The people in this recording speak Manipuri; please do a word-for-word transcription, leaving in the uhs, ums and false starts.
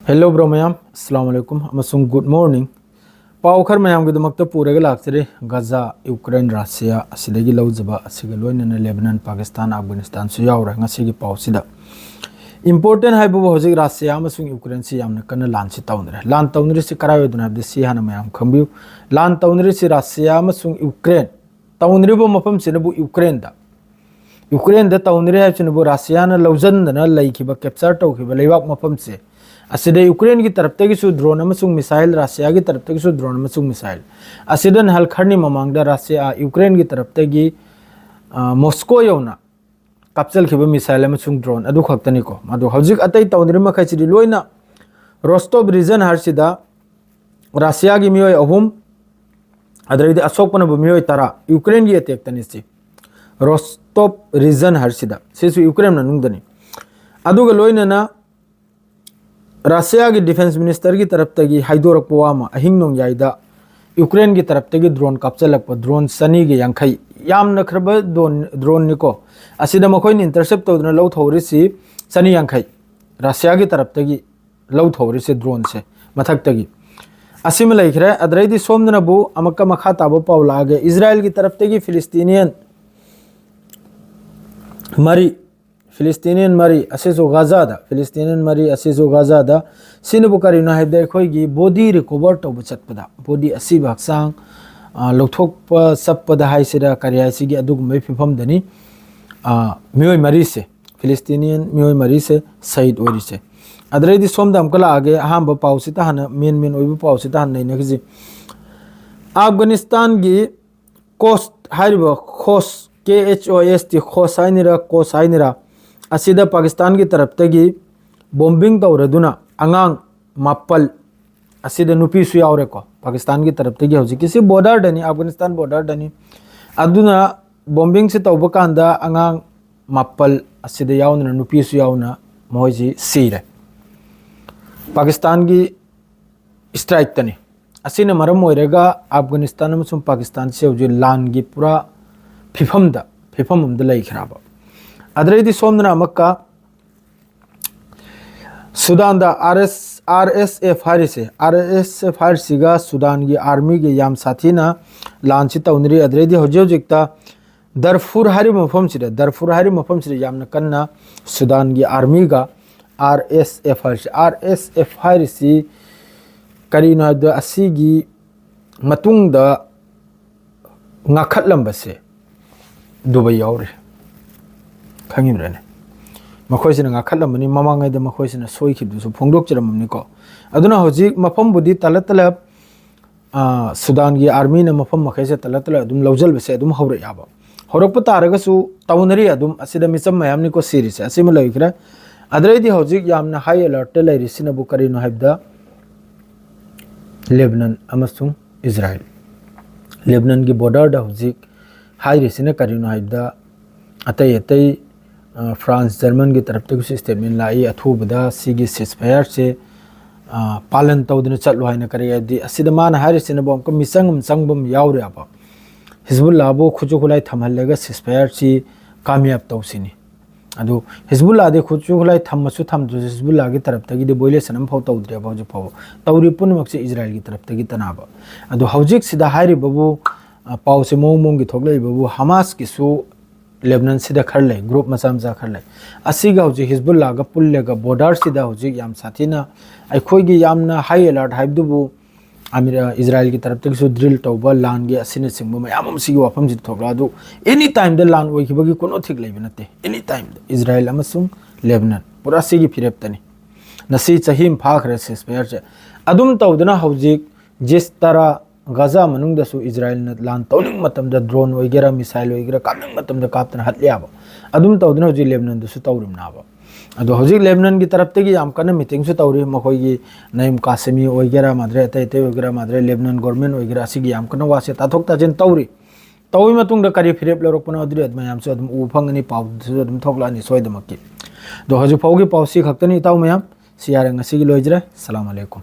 Hello bro ꯃꯌꯥꯝ, ꯑꯁꯂꯥꯃꯨ ꯑꯂꯥꯏꯀꯨꯝ ꯑꯃꯁꯨꯡ good morning. ꯄꯥꯎ ꯈꯔ ꯃꯌꯥꯝꯒꯤꯗꯃꯛꯇ ꯄꯨꯔꯒ ꯂꯥꯛꯆꯔꯤ꯫ ꯒꯖꯥ, ꯌꯨꯀ꯭ꯔꯦꯟ, ꯔꯁꯤꯌꯥ ꯑꯁꯤꯗꯒꯤ ꯂꯧꯖꯕ ꯑꯁꯤꯒ ꯂꯣꯏꯅꯅ ꯂꯦꯕꯅꯟ, ꯄꯥꯀꯤꯁꯇꯥꯟ, ꯑꯐꯒꯥꯅꯤꯁꯇꯥꯟꯁꯨ ꯌꯥꯎꯔꯦ ꯉꯁꯤꯒꯤ ꯄꯥꯎꯁꯤꯗ꯫ Important ꯍꯥꯏꯕꯕꯨ ꯍꯧꯖꯤꯛ ꯔꯁꯤꯌꯥ ꯑꯃꯁꯨꯡ ꯌꯨꯀ꯭ꯔꯦꯟꯁꯤ ꯌꯥꯝꯅ ꯀꯟꯅ ꯂꯥꯟꯁꯤ ꯇꯧꯅꯔꯦ꯫ ꯂꯥꯟ ꯇꯧꯅꯔꯤꯁꯤ ꯀꯔꯥꯏ ꯑꯣꯏꯗꯣꯏꯅꯣ ꯍꯥꯏꯕꯗꯤ ꯁꯤ ꯍꯥꯟꯅ ꯃꯌꯥꯝ ꯈꯪꯕꯤꯌꯨ꯫ ꯂꯥꯟ ꯇꯧꯅꯔꯤꯁꯤ ꯔꯁꯤꯌꯥ ꯑꯃꯁꯨꯡ ꯌꯨꯀ꯭ꯔꯦꯟ ꯇꯧꯅꯔꯤꯕ ꯃꯐꯝꯁꯤꯅꯕꯨ ꯌꯨꯀ꯭ꯔꯦꯟꯗ꯫ ꯌꯨꯀ꯭ꯔꯦꯟꯗ ꯇꯧꯅꯔꯤ ꯍꯥꯏꯕꯁꯤꯅꯕꯨ ꯔꯁꯤꯌꯥꯅ ꯂꯧꯁꯤꯟꯗꯅ ꯂꯩꯈꯤꯕ, capture ꯇꯧꯈꯤꯕ ꯂꯩꯕꯥꯛ ꯃꯐꯝꯁꯦ꯫ ꯑꯁꯤꯗ ꯌꯨꯀ꯭ꯔꯦꯟꯒꯤ ꯇꯔꯞꯇꯒꯤꯁꯨ drone ꯑꯃꯁꯨꯡ missile, ꯔꯁꯤꯌꯥꯒꯤ ꯇꯔꯞꯇꯒꯤꯁꯨ drone ꯑꯃꯁꯨꯡ missile꯫ ꯑꯁꯤꯗ ꯅꯍꯥꯜ ꯈꯔꯅꯤ ꯃꯃꯥꯡꯗ ꯔꯁꯤꯌꯥ, ꯌꯨꯀ꯭ꯔꯦꯟꯒꯤ ꯇꯔꯞꯇꯒꯤ, ꯑ, ꯃꯣꯁꯀꯣ ꯌꯧꯅ ꯀꯥꯞꯆꯜꯈꯤꯕ missile ꯑꯃꯁꯨꯡ drone ꯑꯗꯨ ꯈꯛꯇꯅꯤꯀꯣ꯫ ꯑꯗꯣ ꯍꯧꯖꯤꯛ ꯑꯇꯩ ꯇꯧꯅꯔꯤ ꯃꯈꯩꯁꯤꯗꯤ ꯂꯣꯏꯅ ꯔꯣꯁꯇꯣꯞ region ꯍꯥꯏꯁꯤꯗ ꯔꯁꯤꯌꯥꯒꯤ ꯃꯤꯑꯣꯏ ꯑꯍꯨꯝ, ꯑꯗꯩꯗꯤ ꯑꯁꯣꯛꯄꯅꯕꯨ ꯃꯤꯑꯣꯏ ꯇꯔꯥ, ꯌꯨꯀ꯭ꯔꯦꯟꯒꯤ attackꯇꯅꯤ ꯁꯤ꯫ ꯔꯣꯁꯇꯣꯞ region ꯍꯥꯏꯁꯤꯗ, ꯁꯤꯁꯨ ꯌꯨꯀ꯭ꯔꯦꯟ ꯃꯅꯨꯡꯗꯅꯤ꯫ ꯑꯗꯨꯒ ꯂꯣꯏꯅꯅ ꯔꯁꯤꯌꯥꯒꯤ defence ministerꯒꯤ ꯇꯔꯞꯇꯒꯤ ꯍꯥꯏꯗꯣꯔꯛꯄ ꯋꯥ ꯑꯃ, ꯑꯍꯤꯡ ꯅꯣꯡꯌꯥꯏꯗ ꯌꯨꯀ꯭ꯔꯦꯟꯒꯤ ꯇꯔꯞꯇꯒꯤ drone ꯀꯥꯞꯆꯜꯂꯛꯄ, drone ꯆꯅꯤꯒ ꯌꯥꯡꯈꯩ, ꯌꯥꯝꯅꯈ꯭ꯔꯕ drone, droneꯅꯤꯀꯣ꯫ ꯑꯁꯤꯗ ꯃꯈꯣꯏꯅ intercept ꯇꯧꯗꯨꯅ ꯂꯧꯊꯣꯛꯍꯧꯔꯤꯁꯤ ꯆꯅꯤ ꯌꯥꯡꯈꯩ, ꯔꯁꯤꯌꯥꯒꯤ ꯇꯔꯞꯇꯒꯤ ꯂꯧꯊꯣꯛꯍꯧꯔꯤꯁꯦ droneꯁꯦ ꯃꯊꯛꯇꯒꯤ꯫ ꯑꯁꯤꯃ ꯂꯩꯈ꯭ꯔꯦ꯫ ꯑꯗꯩꯗꯤ ꯁꯣꯝꯗꯅꯕꯨ ꯑꯃꯨꯛꯀ ꯃꯈꯥ ꯇꯥꯕ ꯄꯥꯎ ꯂꯥꯛꯑꯒꯦ꯫ ꯏꯖꯔꯥꯏꯜꯒꯤ ꯇꯔꯞꯇꯒꯤ ꯐꯤꯂꯤꯁꯇꯤꯅꯤꯌꯟ ꯃꯔꯤ, ꯐꯤꯂꯤꯁꯇꯤꯅꯤꯌꯟ ꯃꯔꯤ ꯑꯁꯤꯁꯨ ꯒꯥꯖꯥꯗ, ꯐꯤꯂꯤꯁꯇꯤꯅꯤꯌꯟ ꯃꯔꯤ ꯑꯁꯤꯁꯨ ꯒꯥꯖꯥꯗ꯫ ꯁꯤꯅꯕꯨ ꯀꯔꯤꯅꯣ ꯍꯥꯏꯕꯗ ꯑꯩꯈꯣꯏꯒꯤ body recover ꯇꯧꯕ ꯆꯠꯄꯗ, body, ꯑꯁꯤꯕ ꯍꯛꯆꯥꯡ, ꯑ, ꯂꯧꯊꯣꯛꯄ ꯆꯠꯄꯗ ꯍꯥꯏꯁꯤꯔꯥ ꯀꯔꯤ ꯍꯥꯏꯁꯤꯒꯤ ꯑꯗꯨꯒꯨꯝꯕꯒꯤ ꯐꯤꯕꯝꯗꯅꯤ, ꯑ, ꯃꯤꯑꯣꯏ ꯃꯔꯤꯁꯦ, ꯐꯤꯂꯤꯁꯇꯤꯅꯤꯌꯟ ꯃꯤꯑꯣꯏ ꯃꯔꯤꯁꯦ ꯁꯍꯤꯗ ꯑꯣꯏꯔꯤꯁꯦ꯫ ꯑꯗꯩꯗꯤ ꯁꯣꯝꯗ ꯑꯃꯨꯛꯀ ꯂꯥꯛꯑꯒꯦ, ꯑꯍꯥꯟꯕ ꯄꯥꯎꯁꯤꯗ ꯍꯥꯟꯅ, main main ꯑꯣꯏꯕ ꯄꯥꯎꯁꯤꯗ ꯍꯥꯟꯅ ꯅꯩꯅꯈꯤꯁꯤ꯫ ꯑꯐꯒꯥꯅꯤꯁꯇꯥꯟꯒꯤ ꯀꯣꯁ ꯍꯥꯏꯔꯤꯕ ꯈꯣꯁ, K H O S T, ꯈꯣꯁ ꯍꯥꯏꯅꯤꯔ, ꯀꯣꯁ ꯍꯥꯏꯅꯤꯔ, ꯑꯁꯤꯗ ꯄꯥꯀꯤꯁꯇꯥꯟꯒꯤ ꯇꯔꯞꯇꯒꯤ bombing ꯇꯧꯔꯗꯨꯅ ꯑꯉꯥꯡ ꯃꯥꯄꯜ, ꯑꯁꯤꯗ ꯅꯨꯄꯤꯁꯨ ꯌꯥꯎꯔꯦꯀꯣ, ꯄꯥꯀꯤꯁꯇꯥꯟꯒꯤ ꯇꯔꯞꯇꯒꯤ꯫ ꯍꯧꯖꯤꯛꯀꯤꯁꯤ borderꯗꯅꯤ, ꯑꯐꯒꯥꯅꯤꯁꯇꯥꯟ borderꯗꯅꯤ꯫ ꯑꯗꯨꯅ bombingꯁꯤ ꯇꯧꯕ ꯀꯥꯟꯗ ꯑꯉꯥꯡ ꯃꯥꯄꯜ, ꯑꯁꯤꯗ ꯌꯥꯎꯅ ꯅꯨꯄꯤꯁꯨ ꯌꯥꯎꯅ, ꯃꯈꯣꯏꯁꯤ ꯁꯤꯔꯦ꯫ ꯄꯥꯀꯤꯁꯇꯥꯟꯒꯤ strikeꯇꯅꯤ꯫ ꯑꯁꯤꯅ ꯃꯔꯝ ꯑꯣꯏꯔꯒ ꯑꯐꯒꯥꯅꯤꯁꯇꯥꯟ ꯑꯃꯁꯨꯡ ꯄꯥꯀꯤꯁꯇꯥꯟꯁꯦ ꯍꯧꯖꯤꯛ ꯂꯥꯟꯒꯤ ꯄꯨꯔꯥ ꯐꯤꯐꯝꯗ, ꯐꯤꯐꯝ ꯑꯃꯗ ꯂꯩꯈ꯭ꯔꯕ꯫ ꯑꯗꯩꯗꯤ ꯁꯣꯝꯗꯅ ꯑꯃꯨꯛꯀ ꯁꯨꯗꯥꯟꯗ ꯑꯥꯔ ꯑꯦꯁ ꯑꯥꯔ ꯑꯦꯁ ꯑꯦꯐ ꯍꯥꯏꯔꯤꯁꯦ, ꯑꯥꯔ ꯑꯦꯁ ꯑꯦꯐ ꯍꯥꯏꯔꯤꯁꯤꯒ ꯁꯨꯗꯥꯟꯒꯤ ꯑꯥꯔꯃꯤꯒ ꯌꯥꯝ ꯁꯥꯊꯤꯅ ꯂꯥꯟꯁꯤ ꯇꯧꯅꯔꯤ꯫ ꯑꯗꯨꯗꯩꯗꯤ ꯍꯧꯖꯤꯛ ꯍꯧꯖꯤꯛꯇ ꯗꯔꯐꯨꯔ ꯍꯥꯏꯔꯤꯕ ꯃꯐꯝꯁꯤꯗ, ꯗꯔꯐꯨꯔ ꯍꯥꯏꯔꯤꯕ ꯃꯐꯝꯁꯤꯗ ꯌꯥꯝꯅ ꯀꯟꯅ ꯁꯨꯗꯥꯟꯒꯤ ꯑꯥꯔꯃꯤꯒ ꯑꯥꯔ ꯑꯦꯁ ꯑꯦꯐ ꯍꯥꯏꯔꯤꯁꯤ, ꯑꯥꯔ ꯑꯦꯁ ꯑꯦꯐ ꯍꯥꯏꯔꯤꯁꯤ ꯀꯔꯤꯅꯣ ꯍꯥꯏꯕꯗ, ꯑꯁꯤꯒꯤ ꯃꯇꯨꯡꯗ ꯉꯥꯈꯠꯂꯝꯕꯁꯦ ꯗꯨꯕꯩ ꯌꯥꯎꯔꯤ꯫ ꯈꯪꯉꯤꯕ꯭ꯔꯥꯅꯦ? ꯃꯈꯣꯏꯁꯤꯅ ꯉꯥꯈꯠꯂꯝꯕꯅꯤ, ꯃꯃꯥꯡꯉꯩꯗ ꯃꯈꯣꯏꯁꯤꯅ ꯁꯣꯏꯈꯤꯕꯗꯨꯁꯨ ꯐꯣꯡꯗꯣꯛꯆꯔꯝꯃꯕꯅꯤꯀꯣ꯫ ꯑꯗꯨꯅ ꯍꯧꯖꯤꯛ ꯃꯐꯝꯕꯨꯗꯤ ꯇꯂꯞ ꯇꯂꯞ, ꯑ, ꯁꯨꯗꯥꯟꯒꯤ ꯑꯥꯔꯃꯤꯅ ꯃꯐꯝ ꯃꯈꯩꯁꯦ ꯇꯂꯞ ꯇꯂꯞ ꯑꯗꯨꯝ ꯂꯧꯁꯤꯟꯕꯁꯦ ꯑꯗꯨꯝ ꯍꯧꯔꯛꯑꯦꯕ꯫ ꯍꯧꯔꯛꯄ ꯇꯥꯔꯒꯁꯨ ꯇꯧꯅꯔꯤ ꯑꯗꯨꯝ꯫ ꯑꯁꯤꯗ ꯃꯤꯆꯝ ꯃꯌꯥꯝꯅꯤꯀꯣ ꯁꯤꯔꯤꯁꯦ꯫ ꯑꯁꯤꯃ ꯂꯩꯈ꯭ꯔꯦ꯫ ꯑꯗꯨꯗꯩꯗꯤ ꯍꯧꯖꯤꯛ ꯌꯥꯝꯅ ꯍꯥꯏ ꯑꯦꯂꯔꯠꯇ ꯂꯩꯔꯤꯁꯤꯅꯕꯨ ꯀꯔꯤꯅꯣ ꯍꯥꯏꯕꯗ, ꯂꯦꯕꯅꯟ ꯑꯃꯁꯨꯡ ꯏꯖꯔꯥꯏꯜ꯫ ꯂꯦꯕꯅꯟꯒꯤ ꯕꯣꯔꯗꯔꯗ ꯍꯧꯖꯤꯛ ꯍꯥꯏꯔꯤꯁꯤꯅ ꯀꯔꯤꯅꯣ ꯍꯥꯏꯕꯗ, ꯑꯇꯩ ꯑꯇꯩ, ꯑ, ꯐ꯭ꯔꯥꯟꯁ, ꯖꯔꯃꯟꯒꯤ ꯇꯔꯞꯇꯒꯤꯁꯨ ꯁ꯭ꯇꯦꯠꯃꯦꯟ ꯂꯥꯛꯏ, ꯑꯊꯨꯕꯗ ꯁꯤꯒꯤ ꯁꯤꯁꯐꯥꯌꯔꯁꯦ, ꯑ, ꯄꯥꯂꯟ ꯇꯧꯗꯨꯅ ꯆꯠꯂꯨ ꯍꯥꯏꯅ꯫ ꯀꯔꯤ ꯍꯥꯏꯕꯗꯤ, ꯑꯁꯤꯗ ꯃꯥꯅ ꯍꯥꯏꯔꯤꯁꯤꯅꯕꯨ ꯑꯃꯨꯛꯀ ꯃꯤꯆꯪ ꯑꯃ ꯆꯪꯕ ꯑꯃ ꯌꯥꯎꯔꯦꯕ꯫ ꯍꯤꯖꯕꯨꯜꯂꯥꯕꯨ ꯈꯨꯠꯁꯨ ꯈꯨꯠꯂꯥꯏ ꯊꯝꯍꯜꯂꯒ ꯁꯤꯁꯐꯥꯌꯔꯁꯤ ꯀꯥꯃꯌꯥꯕ ꯇꯧꯁꯤꯅꯤ꯫ ꯑꯗꯨ ꯍꯤꯖꯕꯨꯜꯂꯥꯗꯤ ꯈꯨꯠꯁꯨ ꯈꯨꯠꯂꯥꯏ ꯊꯝꯃꯁꯨ ꯊꯝꯗ꯭ꯔꯁꯨ, ꯍꯤꯖꯕꯨꯜꯂꯥꯒꯤ ꯇꯔꯞꯇꯒꯤꯗꯤ ꯚꯣꯏꯂꯦꯁꯟ ꯑꯃꯐꯥꯎ ꯇꯧꯗ꯭ꯔꯤꯕ ꯍꯧꯖꯤꯛ ꯐꯥꯎꯕ꯫ ꯇꯧꯔꯤ ꯄꯨꯝꯅꯃꯛꯁꯦ ꯏꯖꯔꯥꯏꯜꯒꯤ ꯇꯔꯞꯇꯒꯤ ꯇꯅꯥꯕ꯫ ꯑꯗꯣ ꯍꯧꯖꯤꯛꯁꯤꯗ ꯍꯥꯏꯔꯤꯕꯕꯨ, ꯑ, ꯄꯥꯎꯁꯦ ꯃꯑꯣꯡ ꯃꯑꯣꯡꯒꯤ ꯊꯣꯛꯂꯛꯏꯕꯕꯨ, ꯍꯃꯥꯁꯀꯤꯁꯨ ꯂꯦꯕꯅꯟꯁꯤꯗ ꯈꯔ ꯂꯩ, ꯒ꯭ꯔꯨꯞ ꯃꯆꯥ ꯃꯆꯥ ꯈꯔ ꯂꯩ꯫ ꯑꯁꯤꯒ ꯍꯧꯖꯤꯛ ꯍꯤꯖꯕꯨꯜꯂꯥꯒ ꯄꯨꯜꯂꯒ ꯕꯣꯔꯗꯔꯁꯤꯗ ꯍꯧꯖꯤꯛ ꯌꯥꯝ ꯁꯥꯊꯤꯅ, ꯑꯩꯈꯣꯏꯒꯤ ꯌꯥꯝꯅ ꯍꯥꯏ ꯑꯦꯂꯔꯠ ꯍꯥꯏꯕꯗꯨꯕꯨ, ꯑꯃꯦꯔꯤ-, ꯏꯖꯔꯥꯏꯜꯒꯤ ꯇꯔꯞꯇꯒꯤꯁꯨ ꯗ꯭ꯔꯤꯜ ꯇꯧꯕ, ꯂꯥꯟꯒꯤ ꯑꯁꯤꯅꯆꯤꯡꯕ ꯃꯌꯥꯝ ꯑꯃ ꯁꯤꯒꯤ ꯋꯥꯐꯝꯁꯤꯗ ꯊꯣꯛꯂꯛꯑꯦ꯫ ꯑꯗꯨ ꯑꯦꯅꯤ ꯇꯥꯏꯝꯗ ꯂꯥꯟ ꯑꯣꯏꯈꯤꯕꯒꯤ ꯀꯣꯟꯅꯣ ꯊꯤꯛ ꯂꯩꯕ ꯅꯠꯇꯦ꯫ ꯑꯦꯅꯤ ꯇꯥꯏꯝꯗ ꯏꯖꯔꯥꯏꯜ ꯑꯃꯁꯨꯡ ꯂꯦꯕꯅꯟ ꯄꯨꯔꯥ ꯁꯤꯒꯤ ꯐꯤꯔꯦꯞꯇꯅꯤ꯫ ꯉꯁꯤ ꯆꯍꯤ ꯑꯃ ꯐꯥꯈ꯭ꯔꯦ ꯁꯤꯁꯐꯥꯌꯔꯁꯦ꯫ ꯑꯗꯨꯝ ꯇꯧꯗꯅ ꯍꯧꯖꯤꯛ ꯖꯤꯁꯇꯔꯥ, ꯒꯥꯖꯥ ꯃꯅꯨꯡꯗꯁꯨ ꯏꯖꯔꯥꯏꯜꯅ ꯂꯥꯟ ꯇꯧꯅꯤꯡꯕ ꯃꯇꯝꯗ ꯗ꯭ꯔꯣꯟ ꯑꯣꯏꯒꯦꯔꯥ, ꯃꯤꯁꯥꯏꯜ ꯑꯣꯏꯒꯦꯔꯥ, ꯀꯥꯞꯅꯤꯡꯕ ꯃꯇꯝꯗ ꯀꯥꯞꯇꯅ ꯍꯠꯂꯦꯕ꯫ ꯑꯗꯨꯝ ꯇꯧꯗꯅ ꯍꯧꯖꯤꯛ ꯂꯦꯕꯅꯟꯗꯁꯨ ꯇꯧꯔꯤꯕꯅꯦꯕ꯫ ꯑꯗꯣ ꯍꯧꯖꯤꯛ ꯂꯦꯕꯅꯟꯒꯤ ꯇꯔꯞꯇꯒꯤ ꯌꯥꯝ ꯀꯟꯅ ꯃꯤꯇꯤꯡꯁꯨ ꯇꯧꯔꯤ꯫ ꯃꯈꯣꯏꯒꯤ ꯅꯌꯤꯝ ꯀꯥꯁꯦꯃꯤ ꯑꯣꯏꯒꯦꯔꯥ, ꯃꯥꯗ꯭ꯔꯦ ꯑꯇꯩ ꯑꯇꯩ ꯑꯣꯏꯒꯦꯔꯥ, ꯃꯥꯗ꯭ꯔꯦ ꯂꯦꯕꯅꯟ ꯒꯣꯔꯃꯦꯟ ꯑꯣꯏꯒꯦꯔꯥ, ꯑꯁꯤꯒꯤ ꯌꯥꯝ ꯀꯟꯅ ꯋꯥꯁꯦ ꯇꯥꯊꯣꯛ ꯇꯥꯁꯤꯟ ꯇꯧꯔꯤ꯫ ꯇꯧꯔꯤ ꯃꯇꯨꯡꯗ ꯀꯔꯤ ꯐꯤꯔꯦꯞ ꯂꯧꯔꯛꯄꯅꯣ, ꯑꯗꯨꯗꯤ ꯃꯌꯥꯝꯁꯨ ꯑꯗꯨꯝ ꯎꯕ ꯐꯪꯒꯅꯤ, ꯄꯥꯎꯗꯁꯨ ꯑꯗꯨꯝ ꯊꯣꯛꯂꯛꯑꯅꯤ ꯁꯣꯏꯗꯃꯛꯀꯤ꯫ ꯑꯗꯣ ꯍꯧꯖꯤꯛ ꯐꯥꯎꯒꯤ ꯄꯥꯎ ꯁꯤ ꯈꯛꯇꯅꯤ ꯏꯇꯥꯎ ꯃꯌꯥꯝ꯫ ꯁꯤ ꯌꯥꯔꯦ, ꯉꯁꯤꯒꯤ ꯂꯣꯏꯖꯔꯦ꯫ ꯁꯂꯥꯝ ꯑꯂꯩꯀꯨꯝ꯫